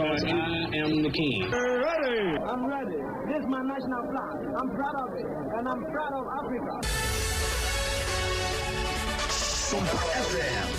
Because I am the king. Ready. I'm ready. This is my national flag. I'm proud of it. And I'm proud of Africa. Sompa FM.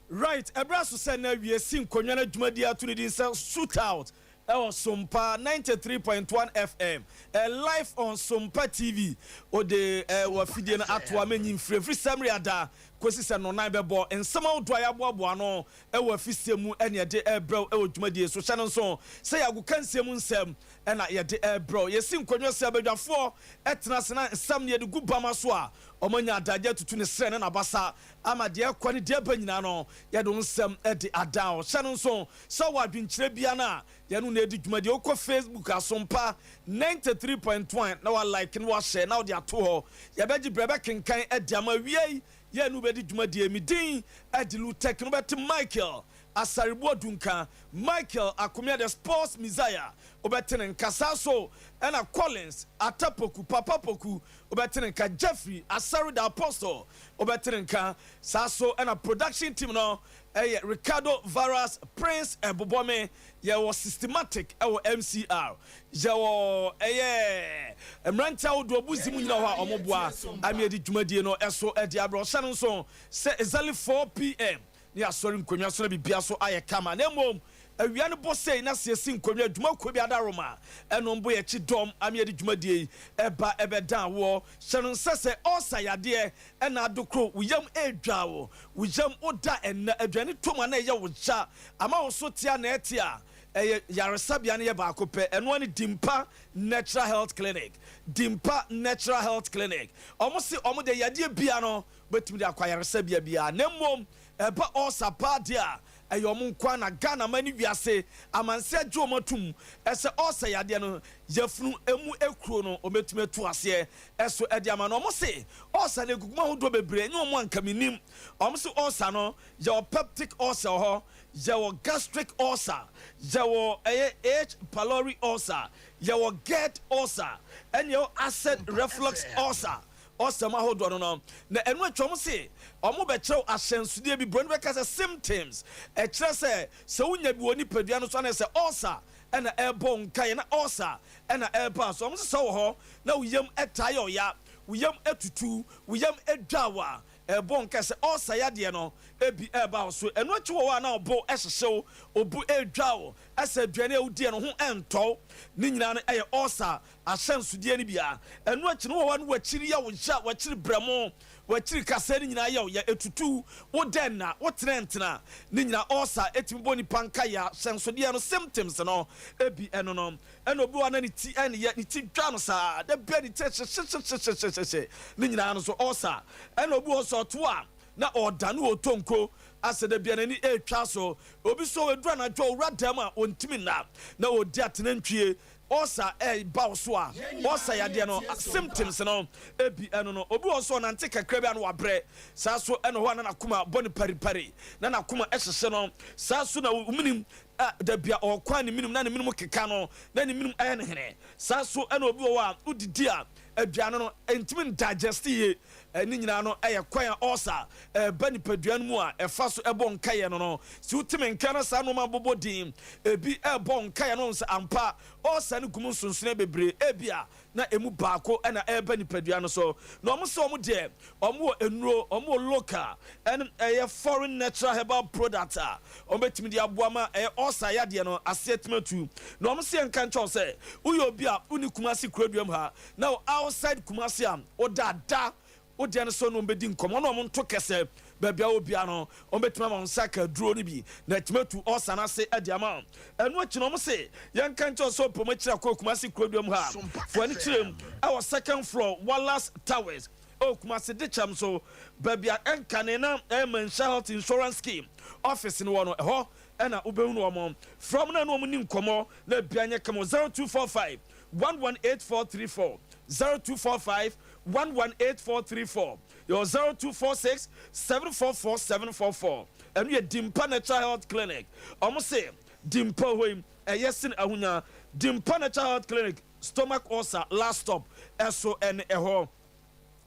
Right, ɛberɛ so sɛ na awie si nkonnwa no adwumadi ato ne din sɛ Shootout ɛwɔ Sompa 93.1 FM, live on Sompa TV. Wode wɔ afidie no ato a mɛnyi mfiri ɛfiri sɛ mmere ada kɔsi sɛ nɔnan bɛbɔ. Nsɛm ahodoɔ a yɛaboaboa no ɛwɔ afisie mu ɛne yɛde ɛbrɛw ɛwɔ dwumadie so. Hyɛ no nso sɛ yɛagoka nsie mu nsɛm ɛna yɛde ɛbrɛw. Yɛsi nkonnwa sɛ abadwafoɔ ɛtena ase na nsɛm no yɛde gu bama so a ɔmanya adagye atutu ne serɛ ne n'abasa ama deɛ ɛkɔ ne deɛ ɛba nyinaa no, yɛde wo nsɛm ɛde adan. Hyɛ no nso sɛ wɔ adwenkyerɛ bia no a yɛno na ɛdi dwumadie, wokɔ Facebook, Asompa 93.1, na walike na wahyɛ na wode ato hɔ. Yɛbɛgye berɛ bɛkenkan ɛde ama wiei. Yɛn no bɛdi dwumadie. Mi din ɛde Lutek no bɛte Michael Asaribu Dunka, Michael Akomia, the Sports Messiah, wobɛte ne nkasa so, ɛna Collins Atapoku, Papa Poku, wobɛte ne nka, Jeffrey Asari the Apostle, wobɛte ne nka saa so, ɛna production team no ɛyɛ Ricardo Varas, Prince Ɛbobɔme. Yɛwɔ Systematic, ɛwɔ MCR, yɛwɔ ɛyɛ mmeranteɛ ahodoɔ buzi mu nyina hɔ a ɔmoboa ame yɛde dwumadie no ɛso ɛde abrɛ. Ɔhyɛ no nso sɛ exactly 4 p.m. ne asɔre nkonnwa so na biribia so ayɛ kama, na mmom awia no bɔ sei na siesie nkonnwa adwuma bi adaroma ɛno mbo yɛkyi dɔm ame yɛde dwumadie yi ɛba ɛbɛdan woɔ. Hyɛ no nsa sɛ ɔsa yadeɛ ɛna adokoro wo yam ɛredwa wo yam, woda ɛnna aduane tom a na ɛyɛ wo gya ama wo so tea na ɛte a, ɛyɛ yaresabea no yɛ baako pɛ. Ɛnoa ne Dimpa Natural Health Clinic. Dimpa Natural Health Clinic, ɔmo se ɔmo de yadeɛ bia no bɛtumi de akɔ ayaresabea bia, na mmom ɛba ɔsa paa deɛ a, ɛyɛ ɔmo nkwa na Ghana ma ne wiase amanse agye ɔmo atum ɛsɛ ɔsa yadeɛ no, yɛfunu emu ekuro no, ɔmɛtumi atu aseɛ ɛso ɛde ama no. Ɔmo se ɔsa no egugu ahodoɔ bebree, ɛnyɛ ɔmo ankaminim. Ɔmo se ɔsa no, yɛwɔ peptic ulcer wɔ hɔ, yɛwɔ gastric ulcer, yɛwɔ ɛyɛ H pylori ulcer, yɛwɔ GERD ulcer, ɛne yɛwɔ acid reflux ulcer. Ɔsɛm ahodoɔ no na ɛno atwa. Ɔmo se ɔmo bɛkyerɛw ahyɛnsodeɛ bi, buroni bɛka sɛ symptoms, ɛkyerɛ sɛ wonya bi wɔ nipadua no so ana sɛ ulcer ɛna ɛrebɔ nkaeɛ na ulcer ɛna ɛreba so. Ɔmo sɛ wɔ hɔ na wo yam ɛtaa yɛ ɔya, wo yam ɛtutu, wo yam ɛdwa wa, ɛbɔ nka sɛ ulcer yadeɛ no ebi ɛreba wo so. Ɛno akyi wɔ hɔ a na ɔbo ɛhyehyew, obu ɛredwa wo, ɛsɛ aduane a wodiɛ no ho ɛntɔw, ne nyinaa no ɛyɛ ulcer ahyɛnsodeɛ no bia. Ɛno akyi no wɔ hɔ no, wakyiri yɛ wo ya, wakyiri brɛmo, wakyiri kasa no nyinaa yɛ wo yɛ, etutu wo dɛn na wotena ntena, ne nyinaa ulcer etumi bɔ nipa nka yɛ ahyɛnsodeɛ no, symptoms no ebi ɛno no. Ɛna obi wa na ne ti ɛne yɛ ne ti dwa no saa de bia ne ti hyehyɛhyɛhyɛhyɛhyɛ, ne nyinaa no so ulcer. Ɛna obi wɔ sɛ ɔto a na ɔdane wɔ tonko asɛ da bia n'ani ɛretwa so. Obi so eduru anadwo owura dɛm a ɔntumi nna na ɔdi atenantwie. Ɔsa ɛba wo so a, ɔsa yadeɛ no symptoms no ebi ɛno no. Obi wɔ so ɔnante kakra bi a no wabrɛ saa so, ɛna hɔ a na n'akoma bɔ ne paripari na n'akoma ɛhyehyɛ no saa so, na ominim a dabi a ɔkwan ne minim na ne minim keka no na ne minim ɛyɛ ne hene saa so. Ɛna obi wɔ hɔ a wodidi a aduane no ntumi ndigest yie. Ɛne nyinaa no ɛyɛ kwan a ɔsa ɛba nipadua no mu a ɛfa so ɛbɔ nkaeɛ no. Si wotumi nka no saa nneɛma bobɔ din ebi ɛbɔ nkaeɛ no sɛ ampa ɔsa no gum nsonsono bebree, ebi a na emu baako ɛna ɛreba nipadua no so. Na wɔn sɛ wɔn deɛ, wɔn wɔ nnuro, wɔn wɔ local ɛne ɛyɛ foreign natural herbal product a wɔn bɛtumi de aboa ma ɛyɛ ɔsa yadeɛ no aseɛ tumi atu. Na wɔn sɛ nka nkyɛw sɛ woyɛ obi a woni Kumasi kurodua mu ha na outside Kumasi a woda da wodeɛ no so no, wɔbɛdi nkɔmmɔ na wɔn nto kɛsɛ baabi a wɔbia no, wɔbɛtumi ama wɔn nsa ka duro no bi na ɛtumi atu ɔsa no ase ɛde ama. Ɛno akyi no, wɔn se yɛnka nkyɛw sɛ ɔpɔm akyiri akɔ Kumasi kurodua mu ha fo ani kyerɛ mu ɛwɔ second floor, Wallace Towers, ɛwɔ Kumasi de kyɛm so, baabi a ɛnkane na ɛyɛ Manhyia Health Insurance Scheme office no wɔ no, ɛhɔ ɛna wobɛhunu wɔn from na ɛna wɔn ni nkɔmmɔ na ebia nyɛ kama. 0245 118434, 0245 118434, yɛ 0246 744 744. Ɛno yɛ Dimpa Natural Health Clinic. Ɔmo se Dimpa hɔ yi ɛyɛ sin ahonya. Dimpa Natural Health Clinic, stomach ulcer last stop ɛso ɛne ɛhɔ.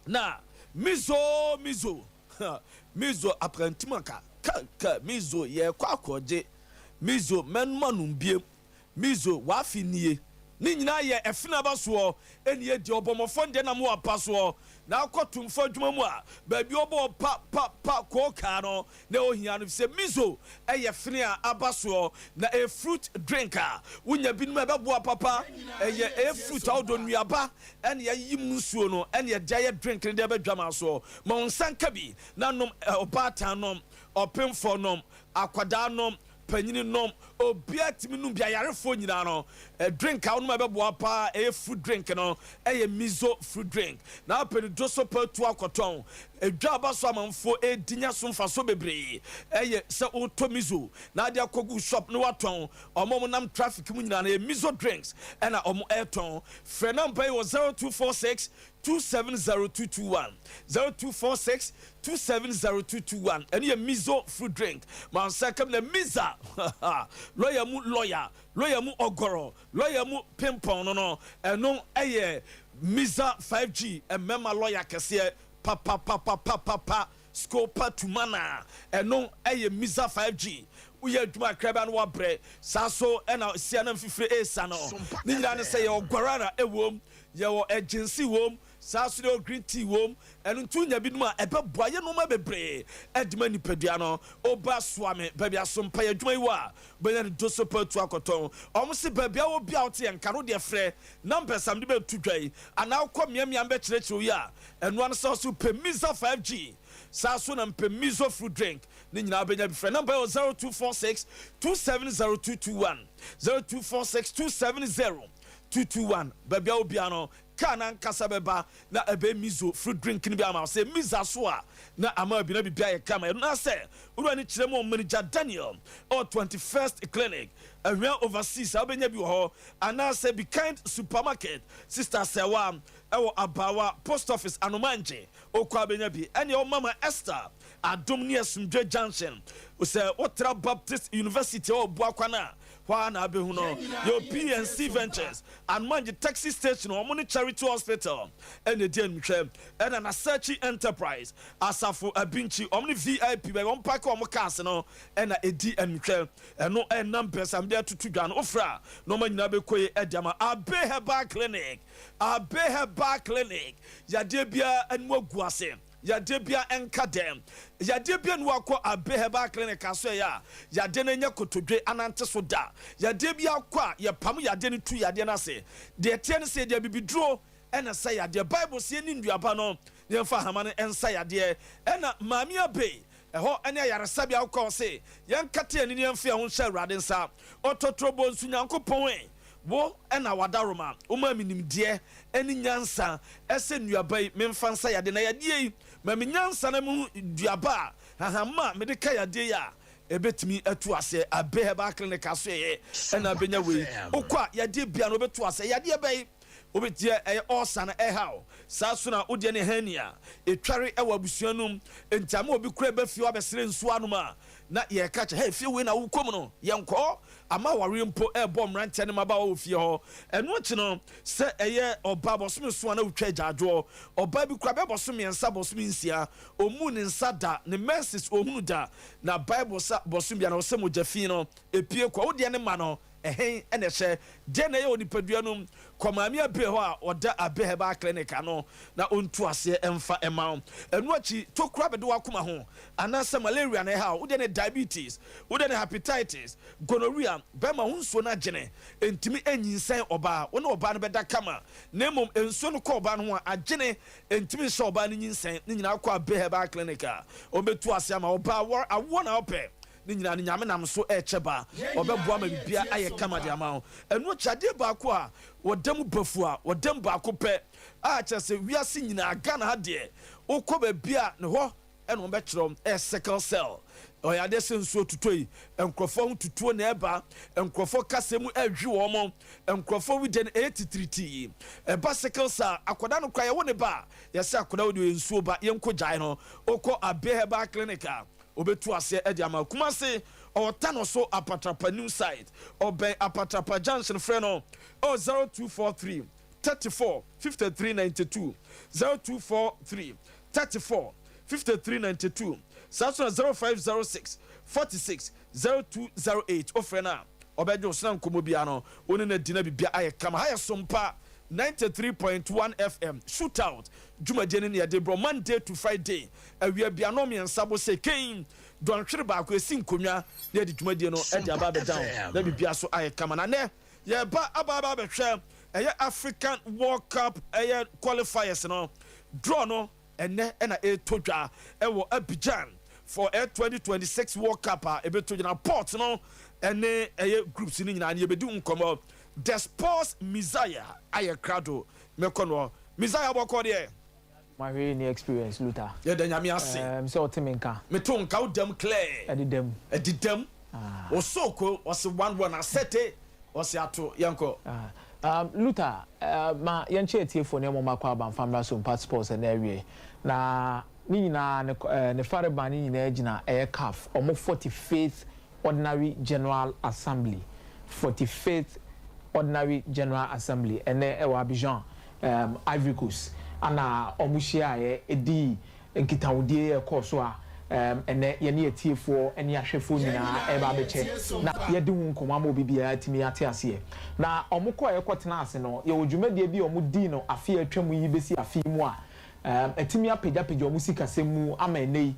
Na mizo mizo mizo aprantimaka ka ka mizo yɛ kɔ akɔgye. Mizo mɛnom anom biem. Mizo w'afe nie. Ne nyinaa yɛ ɛfene aba soɔ ɛne ɛdi ɔbɔmmɔfoɔ no deɛ nam wɔ apa soɔ na akɔ tumfoɔ adwuma mu a baabi ɔbɔ pa pa pa kookaa no na ohia no fisɛ miso ɛyɛ fene a aba soɔ na ɛyɛ fruit drink a wonya binom a ɛbɛboa papa ɛyɛ ɛyɛ fruit ahodoɔ nnuaba ɛne yɛayiyi mu nsuo no ɛne yɛde ayɛ drink no de ɛbɛ dwamaa soɔ ma wo nsa nka bi na nom ɔbaatan nom ɔpemfoɔ nom akwadaa nom Panyini nom, obiara tumi nom bi, ayarefoɔ nyinaa no, drink a wonom a ɛbɛboa paa ɛyɛ fruit drink no, ɛyɛ miso fruit drink. Na wopɛ no dwo so paa tu akɔtɔn. Edwa aba so amanfoɔ ɛredi nya so mfasoɔ bebree. Ɛyɛ sɛ wotɔ miso na ade akɔgu shop na watɔn. Wɔn a wɔnam traffic mu nyinaa no, ɛyɛ miso drinks ɛna wɔn ɛretɔn. Frɛ number yi wɔ 0246 270221 0246 270221 ɛno yɛ mizo fruit drink ma nsa kam na miza lɔya mu lɔya lɔya mu ɔgɔrɔ lɔya mu pimpɔn no no ɛno ɛyɛ miza 5G mmarima lɔya kɛseɛ papapapapapa scopa tumana ɛno ɛyɛ miza 5G woyɛ adwuma kakra bi a na wabrɛ saa so ɛna sia na mfifire ɛresa no ne nyinaa ne sɛ yɛ ɔgɔrɔ ɛwom Yɛwɔ ɛgyensi wom, saa nso na yɛwɔ green tea wom. Ɛno nti wonya binom a, ɛbɛboa yɛ nnoɔma bebree de ma nipadua no. Woba Suame, baabi a Sompa yɛ adwuma yi wɔ a, wobɛnya ne dosopa atu akɔtɔn. Wɔn se baabi a wɔ biara a wote yɛn nka no, wodeɛ frɛ numbers a mede bɛto dwa yi, anaa wokɔ mmeammea mebɛkyerɛkyerɛ wo yi a, ɛno ara ne sɛ wose wopɛ Miza 5G, saa nso na mepɛ Mizo fruit drink, ne nyinaa wobɛnya bi. Frɛ number yi wɔ 0246 270221, 0246 270. 221, Baabi a wɔ biara no, kaa no ankasa bɛba na ɛbɛyɛ miso fruit drink no bi ama wo. Sɛ miza so a, na ama bi na biribi ayɛ kama. Ɛno ara sɛ wura no kyerɛ mu wɔ Manager Daniel ɛwɔ 21st Clinic, Ahwea Overseas a wobɛnya bi wɔ hɔ, anaasɛ Be Kind Supermarket, Sister Sɛwa ɛwɔ Abaawa Post Office, Anomangye, wokɔ a wobɛnya bi. Ɛne ɛwɔ Mama Esther, Adom ne Asomdwoe Junction. Sɛ wotra Baptist University ɛwɔ Boakwan a, Hɔ ara na abɛhu no. Yɛwɔ PNC Ventures, Anomangy Taxi Station, wɔn ne Charity Hospital na ɛdi animhwɛ. Ɛna Nasachi Enterprise, Asafo Abinkyi, wɔn ne VIP, baabi a wɔn paake wɔn cars no na ɛdi animhwɛ. Ɛno ɛyɛ numbers a mede atoto dwa no. Wofrɛ a, nneɛma nyinaa bɛkɔ yie de ama. Abe Herbal Clinic, Abe Herbal Clinic, yadeɛ biara anim agu ase. Yadeɛ bia nka dɛm. Yadeɛ bia ni wakɔ Abe Herbal Clinic asoɛeɛ a, yadeɛ no anya kotodwe anante so da. Yadeɛ bia kɔ a, yɛpam yadeɛ no tu yadeɛ no ase. Deɛ ɛteɛ ne sɛ yɛde abibiduro na ɛsa yadeɛ. Bible se yɛnni nnuaba no na yɛmfa ahama no nsa yadeɛ. Ɛna Maame Abe, ɛhɔ ne ayaresabea wokɔ a ɔse yɛnkate yɛn ani na yɛmfa yɛn ho nhyɛ Awurade nsa. Ɔtɔtorɔbɔ nso Nyankopɔn e. Wo na w'adaworoma, womaa me nimdeɛ ne nyansa sɛ nnuaba yi memfa nsa yadeɛ. Na yadeɛ yi, ma me nyansa na mehu duaba a hahamma a mede ka yadeɛ yi a ɛbɛtumi atu aseɛ. Abe Herbal Clinic asoɛeɛ na abɛnya wei. Wokɔ a, yadeɛ biara no wobɛtu aseɛ. Yadeɛ bɛn? Wobɛteɛ ɛyɛ ulcer na ɛha wo. Saa so na wodeɛ ne hernia. Ɛtware wɔ abusua no mu. Enti ama obi koraa ba fie hɔ abɛsrɛ nsuo anom a, na yɛreka kyerɛ, hey, fie wei na wokɔ mu no, yɛnkɔ. Ama awareɛ mpo rebɔ mmeranteɛ ne mmabaawa wɔ fie hɔ. Ɛno akyi no, sɛ ɛyɛ ɔbaa bɔsome nson a na wotwa agyaadwoɔ. Ɔbaa bi koraa bɛyɛ bɔsome mmiɛnsa, bɔsome nsia, ɔmmuu ne nsa da, ne menses ɔnhunu da. Na Bible sɛ bɔsome biara no, ɛwɔ sɛ mogya fi no pue kɔ. Wo deɛ ne mma no, Ɛhe na ɛhyɛ? Deɛn na ɛyɛ wɔ nipadua no mu? Kɔ Maame Abbey hɔ a ɔda Abbey Herbal Clinic ano na ɔntu aseɛ mfa mma wo. Ɛno akyi, tokuro abɛde w'akoma ho, anaasɛ malaria na ɛha wo, wodeɛ ne diabetes, wodeɛ ne hepatitis, gonorrhea, bɛrima ho nsuo no agyene, ɛntumi nyinsɛn ɔbaa, wo ne ɔbaa no bɛda kama, na mmom nsuo no kɔ ɔbaa no ho a, agyene, ɛntumi nhyɛ ɔbaa no nyinsɛn, ne nyinaa kɔ Abbey Herbal Clinic a, wɔbɛtu aseɛ ama wo. Ɔbaa, awoɔ na wopɛ. Ne nyinaa no Nyame nam so rekyɛ ba ɔbɛboa ma biribiara ayɛ kama de ama wo. Ɛno akyi adeɛ baako a wɔda mu bafu a wɔda mu baako pɛ a kyerɛ sɛ wiase nyinaa Ghana ha deɛ wokɔ baabi a ne hɔ ɛna wɔn bɛkyerɛ wo ɛyɛ sickle cell. Ɔyɛ adeɛ sɛ nsuo tutɔ yi nkurɔfoɔ ho tutuo na ɛba, nkurɔfoɔ kasa mu ɛhwe wɔn, nkurɔfoɔ wedeɛ no ɛyɛ titiritii. Ɛba sickle cell akwadaa no koraa yɛwo ne ba a yɛsɛ akwadaa wo deɛ ɔyɛ nsuo ba yɛnkɔ gyae no. Wokɔ Abe Herbal Clinic a Obetu aseɛ de ama Kumasi ɔwɔ Tano so Apatrapa new site ɔbɛn Apatrapa junction frɛ no ɔ 0243 34 53 92 0243 34 53 92 saa nso na 0506 46 0208. Wofrɛ no a, ɔbɛgye wo sena nkɔmmɔ bia no wo ne no adi na biribia ayɛ kama. Ha yɛ Sompa 93.1 FM. Shootout dwumadie no ne yɛde brɔ Monday to Friday awia bia no 3 bo sɛ kɛn dɔnhwere 1 ɛsi nkonnwa na yɛde dwumadie no ɛde aba abɛda wo na biribia so ayɛ kama. Na nɛ yɛba aba abɛhwɛ ɛyɛ African World Cup, ɛyɛ qualifiers no draw no. Ɛnɛ ɛna ɛretɔ dwa ɛwɔ Abidjan for ɛ 2026 World Cup a ɛbɛtɔ dwa na pot no ɛne ɛyɛ groups no nyinaa ne yɛbɛdi nkɔmmɔ. The Sports Messiah ayɛ krado. Mɛkɔ no, Messiah, bɔkɔ deɛ? Mahwɛ ni experience, Luther. Yɛda Nyame ase. Sɛ ɔte me nka? Meto nka wo dɛm clear. Ɛde dɛm. Ɛdi dɛm. Osoko ɔse 1-1 asɛte ɔse ato yɛnkɔ. Ah. Luther, ma yɛnkyɛ atiefoɔ ne ɔmɔ akɔ abanfamra so Mpa Sports ɛna awie na ne nyinaa ne fareba ne nyinaa gyina ɛyɛ CAF ɔmo 45th Ordinary General Assembly. 45th Ordinary General Assembly ɛnɛ ɛwɔ Abidjan, Ivory Coast, ana ɔmo hyiaeɛ ɛdi nkitahodie ɛkɔɔ so a ɛnɛ yɛne atiefoɔ ne ahwɛfoɔ nyinaa ɛba abɛkyɛ na yɛde ho nkɔmɔ ama obi biara tumi ate aseɛ. Na ɔmo kɔɔ ɛkɔtena ase no, yɛwɔ dwumadie bi a ɔmo dii no afe a atwa mu yi bɛsi afe yi mu a ɛtumi apagyapagya ɔmo sikasɛm mu ama ɛnɛ yi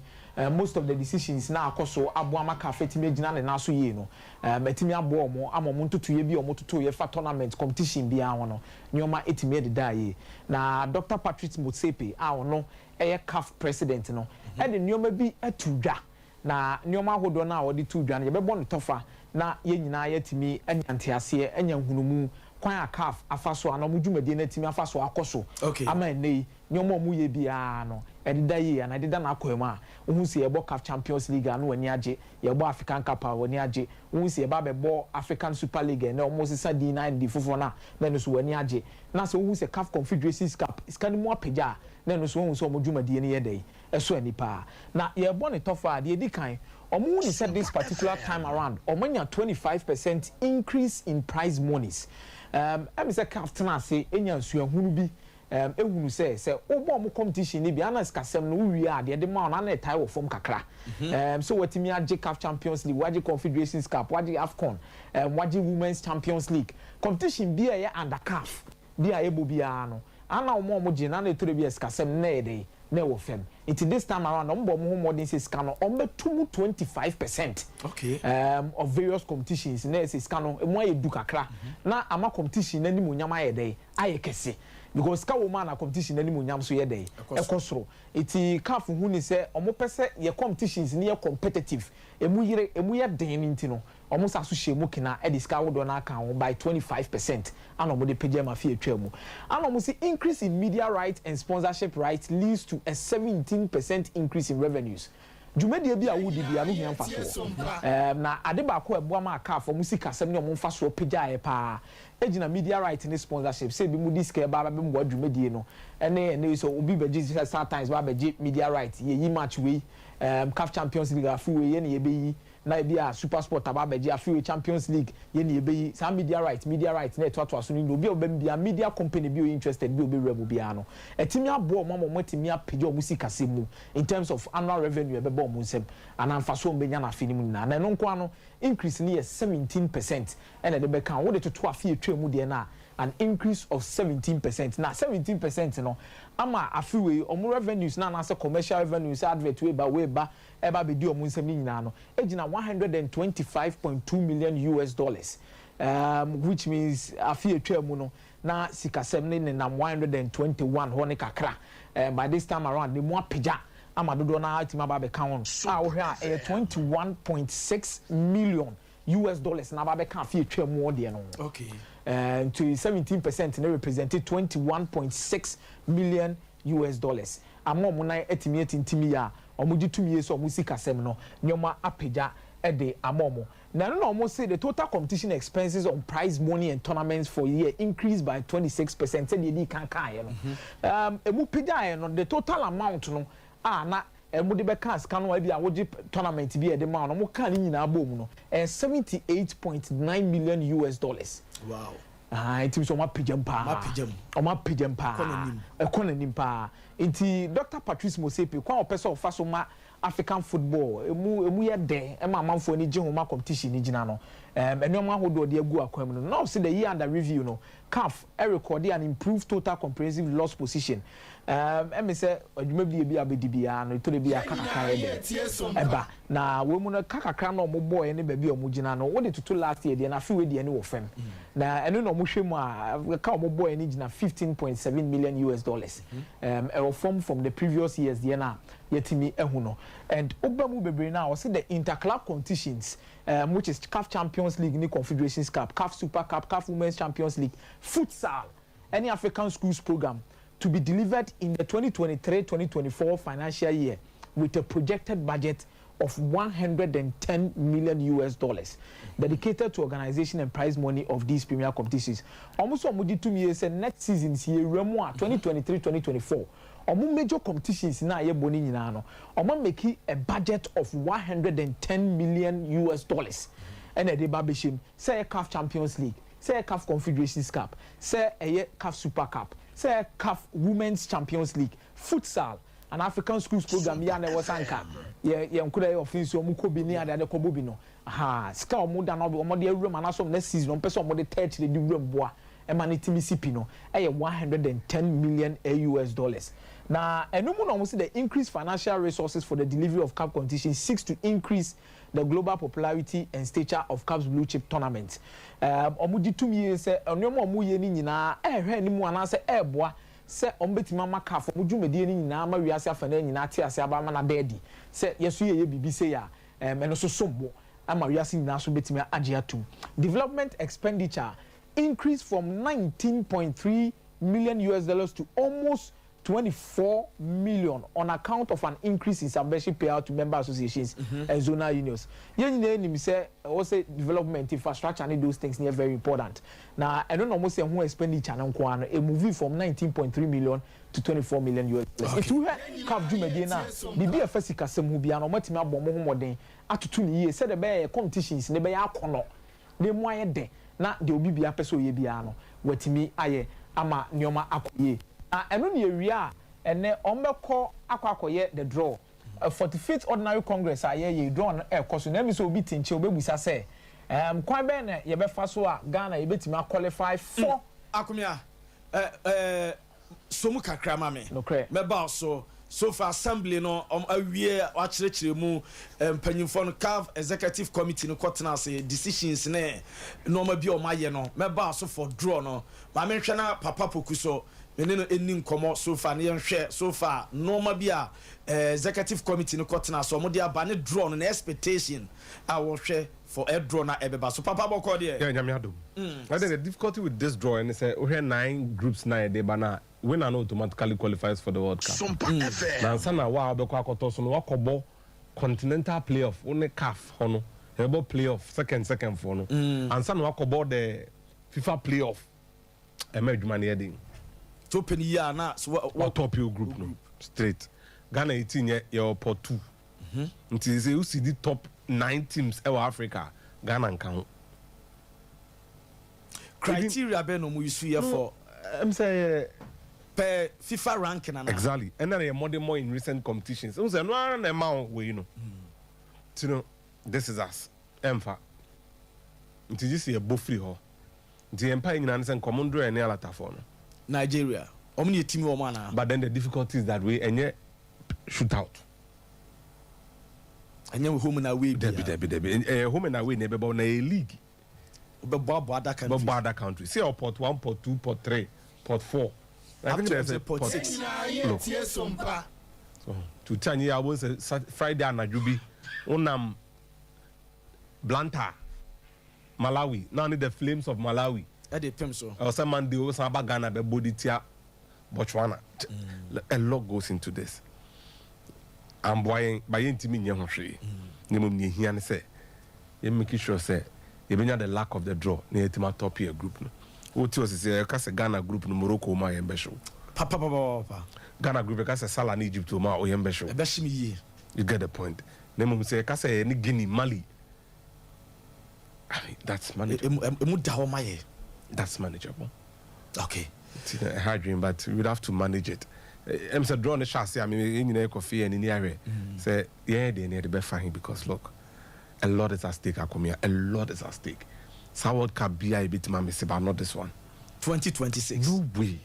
most of the decisions na akɔ so aboa ama CAF atumi agyina ne nan so yie no, ɛtumi aboa ɔmo ama ɔmo ntotoyɛ bi a ɔmo totoyɛ fa tournament competition biara ho no, nneɛma ɛtumi ɛdeda yie. Na Dr Patrice Motsepe a ɔno ɛyɛ CAF president no ɛde nneɛma bi ato dwa, na nneɛma ahodoɔ no a wɔde to dwa no, yɛbɛbɔ no tɔfa na yɛn nyinaa yɛtumi anya nteaseɛ, anya nhunumu kwan a CAF afa so a na ɔmo dwumadie no atumi afa so akɔ so ama ɛnɛ yi nneɛma a ɔmo yɛ biara no ɛdeda yie ana ɛdeda n'akwan mu a wohu sɛ yɛbɔ CAF Champions League a no w'ani agye, yɛbɔ African Cup a w'ani agye, wohu sɛ yɛba abɛbɔ African Super League, ɛnɛ ɔmo sesa din na di foforɔ no a na ɛno so w'ani agye, na sɛ wohu sɛ CAF Confederations Cup sika no mu apagya a na ɛno so wohu sɛ ɔmo dwumadie no yɛ dɛ ɛso ani paa. Na yɛbɔ ne tɔfa a, deɛ edi kan, ɔmo hu ne sɛ this particular time around ɔmo anya 25% increase in prize monies. Ɛmi sɛ CAF tena ase enya nsuahunu bi, ehunu sɛ wobɔ ɔmo competition ni bi ana sikasɛm no wowie a, deɛ de ma ɔno ana ɛtae wɔ fam kakra. So watumi agye CAF Champions League, wagye Confederations Cup, wagye AFCON, wagye Women's Champions League, competition bi a ɛyɛ under CAF bi a ɛbɔ biara no ana ɔmo a ɔmo gye na ana etore bi a sikasɛm na ɛyɛ dɛ na ɛwɔ fam. Nti this time around ɔmo bɔ ɔmo ho mmɔden sɛ sika no ɔmo bɛtu mu 25% of various competitions na ɛsɛ sika no emu ayɛ du kakra na ama competition n'anim onyam ayɛ dɛ ayɛ kɛse, because sika wɔ mu a na competition n'anim onyam so yɛ dɛ ɛkɔ soro. Eti CAF hu ni sɛ ɔmo pɛ sɛ yɛ competitions ni yɛ competitive, emu yere emu yɛ den ne nti no ɔmo sa so hyɛ mu kena ɛde sika ahodoɔ n'aka ho by 25% ana ɔmo de pagya ma fi atwa mu. Ana ɔmo si increase in media rights and sponsorship rights leads to a 17% increase in revenues. Dwumadie bi a wodi bi a no hia mfasoɔ, na ade baako a ɛboa ma CAF ɔmo si kasɛm ne ɔmo mfasoɔ pagyaeɛ paa egyina media right ne sponsorship, sɛ ebi mu di sika ɛba abɛbɛ mu dwumadie no ɛne sɛ obi bɛgye sɛ StarTimes ba abɛgye media right, yɛyi match wei, CAF Champions League afi wei yɛ ne yɛbɛyi, na ebi a Super Sport aba abɛgye afi wei Champions League yɛ ne yɛbɛyi. Saa media right na ɛtoatoa so no nyina, obi a ɔbɛn bia media company bi a ɔyɛ interested bi a ɔbɛwura mu biara no, ɛtumi aboa ɔmo ama ɔmo atumi apagya ɔmo si kase mu in terms of annual revenue ɛbɛbɔ ɔmo nsam anaa nfaso ɔmo bɛnya n'afe no mu nyinaa. Na ɛno nko ano increase no yɛ 17% ɛna ɛde bɛka wode toto afe etwa mu deɛ no, an increase of 17%. Na 17% no ama afe wei ɔmo revenues na anaasɛ commercial revenues, advert wei ba wei ba ɛba abɛdi ɔmo nsam ne nyinaa no egyina US$125.2 million, which means afe etwa mu no na sikasɛm ne nenam 121 hɔ ne kakra. By this time around ne mu apagya ama dodoɔ naa atumi aba abɛka ho no a wohwɛ a ɛyɛ US$21.6 million na aba abɛka afe etwa mu hɔ deɛ no ho. Nti 17% ne represent US$21.6 million ama ɔmo nan atumi atintim yi a ɔmo gye tumi yie sɛ ɔmo si kasɛm no nneɛma apagya ɛde ama ɔmo. Na ɛno na ɔmo say the total competition expenses on prize money and tournaments for year increased by 26%. Sɛdeɛ edi kan kan yɛ no, emu pagya yɛ no, the total amount no a na ɛmo de bɛka sika no ebi a wogye tournament bi a yɛde ma no, ɔmo kaa ne nyinaa bɔ mu no ɛyɛ US$78.9 million. Ah, nti sɛ ɔmo apagya mu paa. Ɔmo apagya mu. Ɔmo apagya mu paa. Ɛkɔ n'anim. Ɛkɔ n'anim paa. Nti Dr Patrice Motsepe, kwan a ɔpɛ sɛ ɔfa so ma African football emu yɛ dɛ, ɛma amanfoɔ ani gye ho, ma competition ni gyina no, nneɛma ahodoɔ de agu akwan mu no. Na ɔsi the year under review no, CAF ɛrekɔde an improved total comprehensive loss position. Ɛmi sɛ adwuma bi ebi abɛdi biara no, etore bi aka kakra yɛ dɛ ɛba na wɔn mu no ka kakra na wɔn bɔɔ ne baabi a wɔn gyina no, wɔde toto last year deɛ na afei deɛ ne wɔ fam, na ɛno na wɔn hwɛ mu a, ka wɔn bɔɔ ne gyina US$15.7 million. Ɛwɔ fam from the previous years deɛ na yɛtumi ɛhu no. And ɔba mu bebree na ɔsi the interclub competitions, which is CAF Champions League ne Confederations Cup, CAF Super Cup, CAF Women's Champions League, futsal ɛne African Schools Program, to be delivered in the 2023-2024 financial year with a projected budget of US$110 million dedicated to organization and prize money of these premier competitions. Almost ɔmo di 2 years next season si ewura mu a, 2023-2024, ɔmo major competitions na ayɛ bɔ ne nyinaa no, ɔmo make a budget of US$110 million ɛna ɛde ba abɛhyɛ mu, sɛ ɛyɛ CAF Champions League, sɛ ɛyɛ CAF Confederations Cup, sɛ ɛyɛ CAF Super Cup, sɛ ɛyɛ CAF Women's Champions League, futsal and African Schools Program. Yi a na ɛwɔ sanka yɛ nkura yɛ ɔfin so ɔmo kɔ bi ne ade ade kɔbɔ bi no ha, sika ɔmo da no ɔmo de awura mu anaasɛ ɔmo next season ɔmo pɛ sɛ ɔmo de tɛ akyire de wura mu boa ɛma ne timi si pi no, ɛyɛ US$110 million. Na ɛno mu na ɔmo si the increased financial resources for the delivery of CAF competition seeks to increase the global popularity and stature of CAF's blue chip tournament. Ɔmo gye tum yie sɛ nneɛma a ɔmo yɛ ne nyinaa ɛɛhwɛ anim anaasɛ ɛɛboa sɛ ɔmo bɛtumi ama CAF ɔmo dwumadie no nyinaa ama wiase afa no nyinaa te ase aba ama na dɛɛdi sɛ yɛso yɛyɛ biribi sɛ yɛ a ɛno nso som bo ama wiase nyinaa so bɛtumi agye atum. Development expenditure increased from 19.3 million US dollars to almost 24 million on account of an increase in subvention payout to member associations and zonal unions. Yɛn nyinaa nim sɛ ɛwɔ sɛ development, infrastructure ne those things ne very important, na ɛno na wɔn sɛ ho expenditure no nko ara no, e move from 19.3 million to 24 million US dollars. Etu hwɛ CAF dwumadie na biribi a ɛfɛ sikasɛm ho biara no, wɔn atumi abɔ wɔn ho mmɔden atoto ne yie sɛdeɛ bɛyɛ competitions ne bɛyɛ akɔnɔ na emu ayɛ dɛ, na deɛ obi bia pɛ sɛ ɔyɛ biara no, watumi ayɛ ama nneɛma akɔ yie. Na ɛno ne ewia a ɛnɛ wɔn bɛkɔ akɔyɛ the draw, 45th Ordinary Congress a yɛyɛ draw no ɛkɔ so. Na ɛmi sɛ obi te nkyɛn obɛbusa sɛ kwan bɛn na yɛbɛfa so a Ghana yɛbɛtumi aqualify for. Akomea, ɛ ɛ somu kakra ma me. Nokorɛ. Mɛba so far assembly no, awie wakyerɛkyerɛ mu, mpanyinfoɔ no, CAF executive committee no kɔtena ase, decisions ne nneɛma bi a ɔmo ayɛ no. Mɛba so for draw no, maame nhwɛ na Papa Poku so me ne no ɛni nkɔmɔ. So far ne yɛnhwɛ so far nneɛma bi a executive committee no kɔtena ase, ɔmo de aba ne draw no, na expectation a wɔhwɛ for ɛ draw na ɛbɛba so. Papa, bɔkɔ deɛ? Yeah, Nyame adom. I think the difficulty with this draw and say we have nine groups now they bana winner no automatically qualifies for the World Cup. Sompa FM. Na ansa na wa abɛkɔ akɔtɔ so no, wakɔbɔ continental playoff wo ne CAF hɔ no, yɛbɔ playoff second foɔ no ansa na wakɔbɔ the FIFA playoff. Ɛmɛ adwuma no yɛ den. To pɛ ne yie a na so wa watop your group no straight. Ghana yi ti nyɛ, yɛwɔ pot two, nti sɛ wosi di top nine teams ɛwɔ Africa, Ghana nka ho. Criteria bɛn na ɔmo yi so yɛ for sɛ pɛ FIFA ranking ana? Exactly, ɛna na yɛ mmɔden more in recent competitions n sɛ ɛno ara na ɛma wo wei no ti no. This is us, ɛmfa nti gye sɛ yɛbɔ firi hɔ, nti yɛn mpa yɛ nyinaa ne sɛ nkɔmɔ ndoro yɛ ne alatafoɔ no. Nigeria, ɔmo ne yɛ team wɔn ana? But then the difficulty is that way ɛnyɛ shootout. Ɛnyɛ home na away bia? Dabi, dabi, dabi, ɛyɛ home and away na ɛbɛbɔ na ɛyɛ league. Bɛbɔ abɔ other countries. Bɛbɔ other countries, say or pot one, pot two, pot three, pot four. I Up think to there's a pot six. Look. So to tell you, I was Friday anadwo bi wonam Blantyre, Malawi, now need the Flames of Malawi. Ɛde pem so. Ɛwɔ sɛ Monday wo san ba Ghana bɛbɔ de tia Botswana. A lot goes into this. Amboa yɛn ba, yɛntumi nyɛ ho hwee, na mmom nea ehia ne sɛ yɛn make sure sɛ yɛbɛnya the luck of the draw na yɛtumi atop yɛ group no. Wote wɔ sisi yɛka sɛ Ghana group no, Morocco mu a, yɛn bɛhyew. Papapapapa. Ghana group, yɛka sɛ Salah ne Egypt mu a, ɔyɛn bɛhyew. Ɛbɛhye me yie. You get the point. Na mmom sɛ yɛka sɛ yɛ ne Guinea, Mali, I mean, that's manageable. Emu da hɔ ma yɛ. That's manageable. Nti na ɛha adwene, but we would have to manage it. Sɛ draw no hyɛ ase a, me yɛn nyinaa yɛkɔ fie, yɛn ani ahwɛ sɛ yɛn deɛ ne yɛde bɛfa he, because look, a lot is at stake, Akomea, a lot is at stake. Saa World Cup bia yɛbɛtumi amese, but not this one. 2026. No way,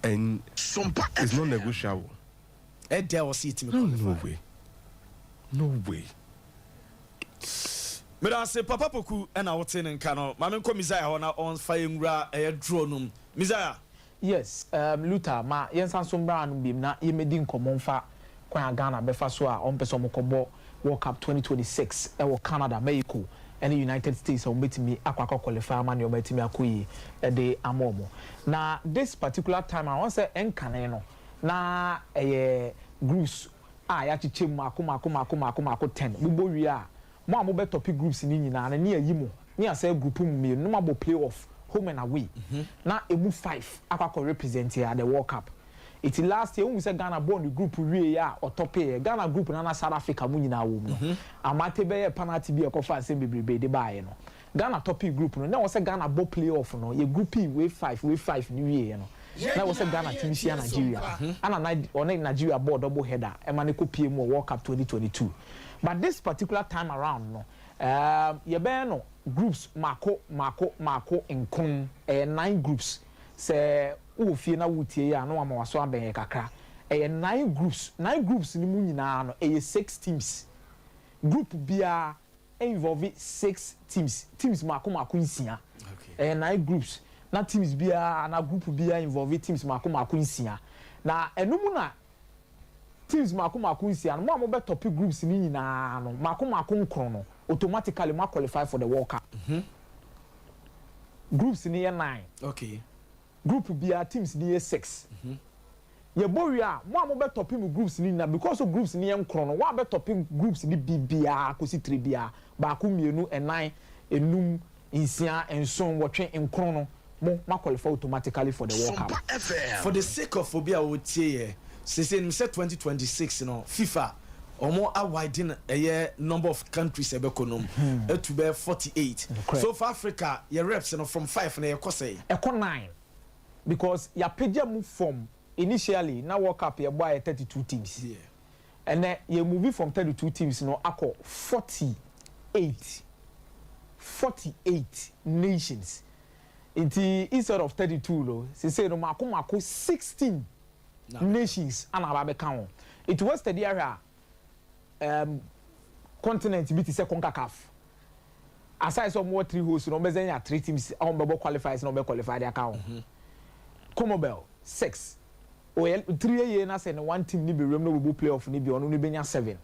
and it's not negotiable. Ɛdɛ wɔ sɛ yɛtumi No. qualify. No way, no way. Meda ase, Papa Poku. Ɛna wote ne nka no, maame nkɔ Messiah hɔ na ɔmfa yɛ nwura ɛyɛ draw no mu. Messiah. Yes, Luther, ma yɛnsa nso mmra no biem na yɛmɛdi nkɔmmɔ mfa kwan a Ghana bɛfa so a ɔmpɛ sɛ ɔmokɔbɔ World Cup 2026 ɛwɔ Canada, Mexico ɛne United States a wɔbɛtumi akɔ qualify ama nneɛma atumi akɔ yie ɛde ama ɔmo. Na this particular time a wɔn sɛ ɛnkane no na ɛyɛ groups a yɛakyekyɛ mu mako mako mako mako mako 10. Bobɔ wie a, mo a mobɛ top groups ni nyinaa no ne yɛyi mo ne yɛasɛ group mu mmienu ne mo abɔ play off, home and away, na emu five akɔ represent yɛ at the World Cup. Eti last year, ohun sɛ Ghana bɔɔ ne group wie yɛ a ɔtɔ pay Ghana group nana South Africa mu nyinaa wɔ mu no, Amate bɛyɛ penalty bi a ɛkɔfa asɛm bebrebe de baayɛ no, Ghana top group no na wɔ sɛ Ghana bɔ play off no. Yɛ group wei five, wei five ne wie yɛ no, na wɔ sɛ Ghana team hyia Nigeria ana na ɔne Nigeria bɔɔ double header ɛma ne kɔ pie mu wɔ World Cup 2022. But this particular time around no, yɛbɛyɛ no groups mako mako mako nkron, ɛyɛ nine groups. Sɛ wowɔ fie na wotie yi a, na wama waso abɛn yɛ kakra. Ɛyɛ nine groups. Nine groups ni mu nyinaa no, ɛyɛ six teams. Group biara involve six teams, teams mako mako nsia. Ɛyɛ nine groups na teams biara na group biara involve teams mako mako nsia. Na ɛnum na teams mako mako nsia no, mo a mo bɛ top groups ni nyinaa no mako mako nkron no, automatically mo qualify for the World Cup. Groups ni yɛ nine. Group biara teams ni yɛ six. Yɛbɔ wie a, mo a mo bɛ top mu groups ni nyinaa, because of groups ni yɛ nkron no, wo a bɛ top groups ni bi biara kɔsi three biara, baako, mmienu, ɛnan, enum, nsia, nson, wɔtwe, nkron no, mo ma qualify automatically for the World Cup. For the sake of obi a wotie yɛ sese nim sɛ 2026 no, FIFA ɔmo awiden ɛyɛ number of countries ɛbɛkɔ nom etu bɛ 48. Correct. So for Africa, yɛ reps no from five na yɛkɔ sɛ ɛkɔ nine, because yɛapagya mu from initially na World Cup yɛbɔ a yɛ 32 teams. Ɛnɛ yɛ move from 32 teams no akɔ 48, 48 nations. Nti instead of 32 no, sese no mako mako 16 nations ana aba bɛka ho. Nti wɔ study ahwɛ a, continent bi te sɛ CONCACAF, aside sɛ ɔmo wɔ three hosts no, ɔmo bɛ sɛ nya three teams a ɔmo bɛbɔ qualifiers na ɔmo bɛ qualify de aka ho. CONMEBOL six, oyɛ three yie na sɛ ne one team ni bɛ wura mu na ɔbɛbɔ playoff ni bi, ɔno ni bɛ nya seven.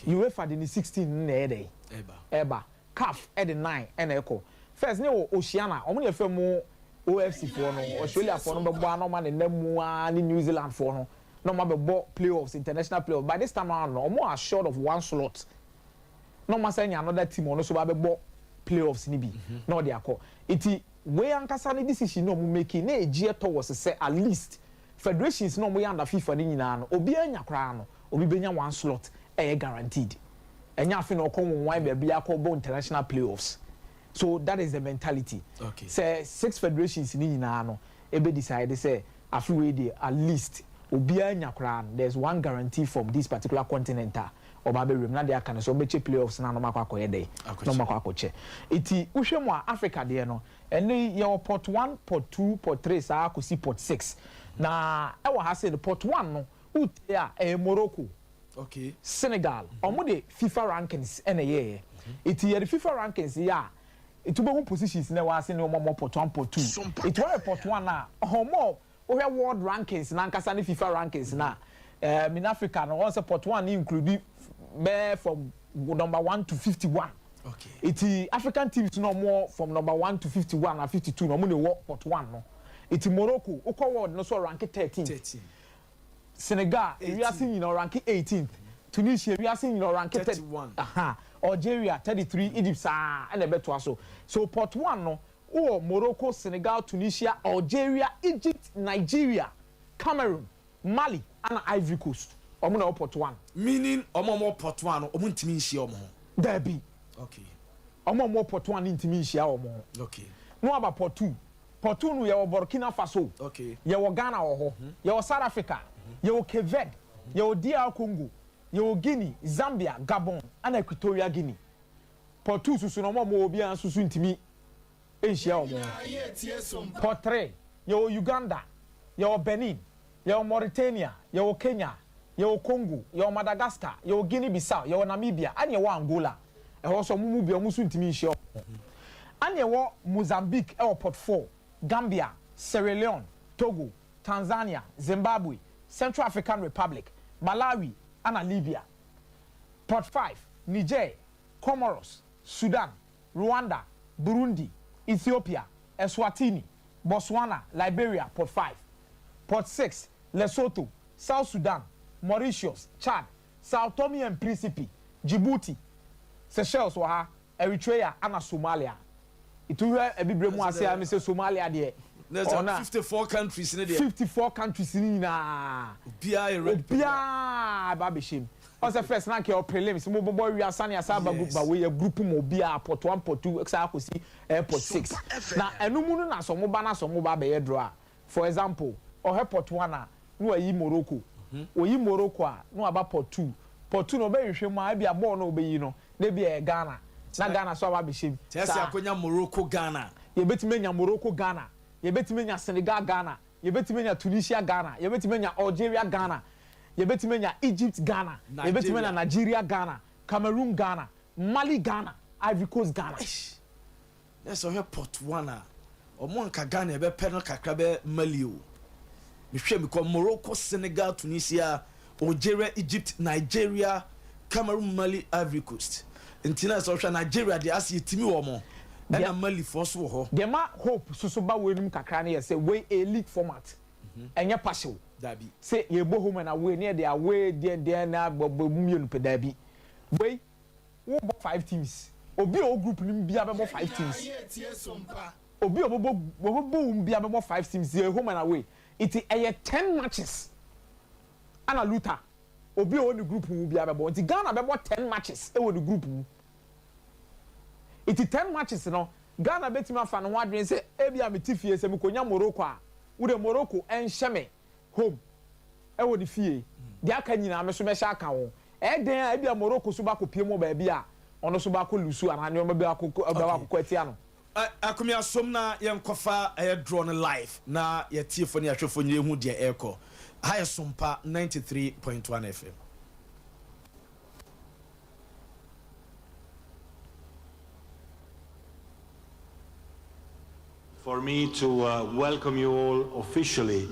UEFA de ne 16 na ɛyɛ dɛ ɛba. Ɛba CAF ɛde nine ɛna ɛkɔ. First ne wɔ Oceania, ɔmo ne yɛfɛ mu OFC foɔ no, Australia foɔ no bɛbɔ a na ɔmo anenam mu aa ne New Zealand foɔ no na ɔmo abɛbɔ playoffs, international playoffs. By this time around no, ɔmo are short of one slot na ɔmo asan nya another team, ɔno nso ba bɛbɔ playoffs ni bi na ɔde akɔ. Eti wei ankasa ne decision na ɔmo make na egyi ɛtɔ wɔ sɛ at least federations na ɔmo yɛ under FIFA ne nyinaa no, obiara nya koraa no, obi bɛnya one slot, ɛyɛ guaranteed. Ɛnyɛ afe na ɔkɔ wɔn wan baabi akɔ bɔ international playoffs. So that is the mentality. Sɛ six federations ni nyinaa no ebe decide sɛ afe wei de, at least obiara nya koraa no, there is one guarantee from this particular continent a ɔba abɛwura mu na deɛ aka no so ɔbɛkyɛ playoffs na ɔmo akɔ akɔyɛ dɛ na ɔmo akɔ akɔkyɛ. Eti wohwɛ mu a, Africa deɛ no, ɛne yɛwɔ pot one, pot two, pot three, saa akɔsi pot six. Na ɛwɔ ha sɛ no, pot one no wotie a, ɛyɛ Morocco, Senegal. Ɔmo de FIFA rankings ɛna ɛyɛɛyɛ. Eti yɛde FIFA rankings yɛ a, etu bɛhu positions na ɛwɔ ase ne ɔmo ɔmo pot one, pot two. Eti wɔyɛ pot one a, ɔmo wohwɛ world rankings nankasa ne FIFA rankings na in Africa no, wɔn sɛ pot one ne include bɛɛ from number 1 to 51. Eti African teams no, ɔmo from number 1 to 51 na 52 na ɔmo na ɛwɔ pot one no. Eti Morocco, wokɔ world no so, rank 13. 13. Senegal, ewiase nyinaa rank 18th. Tunisia, ewiase nyinaa rank 31. Aha. Algeria 33, Egypt saa ɛna ɛbɛtoa so. So pot one no, wowɔ Morocco, Senegal, Tunisia, Algeria, Egypt, Nigeria, Cameroon, Mali ana Ivory Coast. Ɔmo na ɛwɔ pot one. Meaning ɔmo pot one no, ɔmo ntumi nhyia ɔmo ho. Dabi. Ɔmo a ɔmo wɔ pot one ne ntumi nhyia ɔmo ho. Na waba pot two. Pot two no, yɛwɔ Burkina Faso, yɛwɔ Ghana wɔ hɔ, yɛwɔ South Africa. Yɛwɔ Cape Verde, yɛwɔ DR Congo, yɛwɔ Guinea, Zambia, Gabon ɛna Equatorial Guinea. Pot 2 soso no, ɔmo a ɔmo wɔ obiara nso so ntumi nhyia wɔn. Pot 3, yɛwɔ Uganda, yɛwɔ Benin, yɛwɔ Mauritania, yɛwɔ Kenya, yɛwɔ Congo, yɛwɔ Madagascar, yɛwɔ Guinea Bissau, yɛwɔ Namibia ɛna yɛwɔ Angola. Ɛhɔ nso, ɔmo mu bi, ɔmo nso ntumi nhyia wɔn. Ɛna yɛwɔ Mozambique ɛwɔ pot 4, Gambia, Sierra Leone, Togo, Tanzania, Zimbabwe, Central African Republic, Malawi ɛna Libya. Pot 5, Niger, Comoros, Sudan, Rwanda, Burundi, Ethiopia, Eswatini, Botswana, Liberia. Pot 5. Pot 6, Lesotho, South Sudan, Mauritius, Chad, Sao Tome and Principe, Djibouti, Seychelles wɔ ha, Eritrea ana Somalia. Itu hwɛ Abibire mu ase a, mi sɛ Somalia deɛ ɔna 54 countries ne deɛ. 54 countries ni nyinaa. Obiara yɛ ready. Obiara ba abɛhyɛ mu. Ɔsɛ first na nkɛ prelims mo bɔbɔ wi asane asa aba group, ba wei yɛ group mu, obiara pot 1, pot 2 saa akɔsi pot 6. Na ɛno mu no na sɛ ɔmo ba, na sɛ ɔmo ba abɛyɛ draw a, for example, ɔhɛ pot 1 a, na wayi Morocco. Oyi Morocco a, na waba pot 2. Pot 2 na ɔbɛhwehwɛ mu a, ebi a bɔɔl na ɔbɛyi no na ebi yɛ Ghana, na Ghana so aba abɛhyɛ mu. Kyerɛ sɛ akonya Morocco, Ghana. Yɛbɛtumi anya Morocco, Ghana, yɛbɛtumi anya Senegal, Ghana, yɛbɛtumi anya Tunisia, Ghana, yɛbɛtumi anya Algeria, Ghana, yɛbɛtumi anya Egypt, Ghana, yɛbɛtumi anya Nigeria, Ghana, Cameroon, Ghana, Mali, Ghana, Ivory Coast, Ghana. Na sɛ ɔhwɛ pot 1 a, ɔmo anka Ghana ɛbɛpɛ no kakra bɛ Mali o. Mehwɛ mi kɔ Morocco, Senegal, Tunisia, Algeria, Egypt, Nigeria, Cameroon, Mali, Ivory Coast. Nti na sɛ ɔhwɛ Nigeria deɛ, ase yɛtumi wɔ mo, ɛna Mali foɔ so wɔ hɔ. Deɛ ma hope soso ba wei num kakra no yɛ sɛ wei a league format, ɛnyɛ partial. Dabi. Sɛ yɛbɔ home and away ne yɛde away deɛ deɛ na bɔ mu mmienu pɛ, dabi. Wei wobɔ five teams, obi a ɔwɔ group no mu bia bɛbɔ five teams, obi a ɔbɛbɔ wɔn bia bɛbɔ five teams. Yɛ home and away, nti ɛyɛ 10 matches ana Luther obi a ɔwɔ ne group mu bia bɛbɔ. Nti Ghana bɛbɔ 10 matches ɛwɔ ne group mu. Nti 10 matches no, Ghana bɛtumi afa ne ho adwene sɛ ebi a mete fie sɛ mekonya Morocco a, wode Morocco ɛnhyɛ me home ɛwɔ ne fie deɛ, aka nyinaa me so mɛhyɛ aka ho. Ɛyɛ den a, ebi a Morocco so baakɔ pie mu baabi a ɔno so baakɔ lose anaa nneɛma bi akɔ bɛwɔ akɔkɔ atia no. Akomi asom na yɛnkɔfa ɛyɛ draw no live na yɛtiefo ne yɛahwɛfo nyɛ hu deɛ ɛrekɔ ha. Yɛ Sompa 93.1 FM. For me to welcome you all officially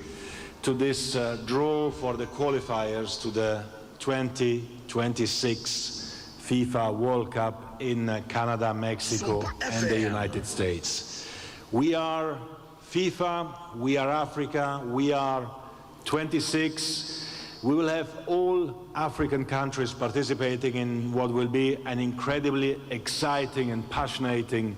to this draw for the qualifiers to the 2026 FIFA World Cup in Canada, Mexico, and the United States. We are FIFA, we are Africa, we are 26. We will have all African countries participating in what will be an incredibly exciting and passionate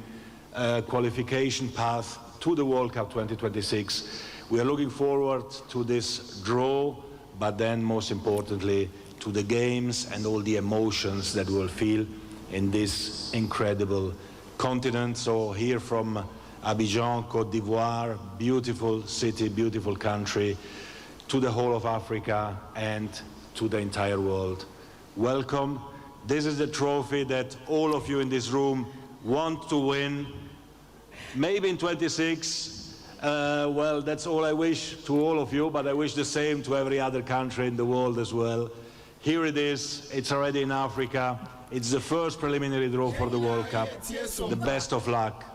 qualification path to the World Cup 2026. We are looking forward to this draw, but then most importantly, to the games and all the emotions that we will feel in this incredible continent. So here from Abidjan, Cote d'Ivoire, beautiful city, beautiful country, to the whole of Africa and to the entire world. Welcome. This is the trophy that all of you in this room want to win. Maybe in 26. Well, that's all I wish to all of you, but I wish the same to every other country in the world as well. Here it is. It's already in Africa. It's the first preliminary draw for the World Cup. The best of luck.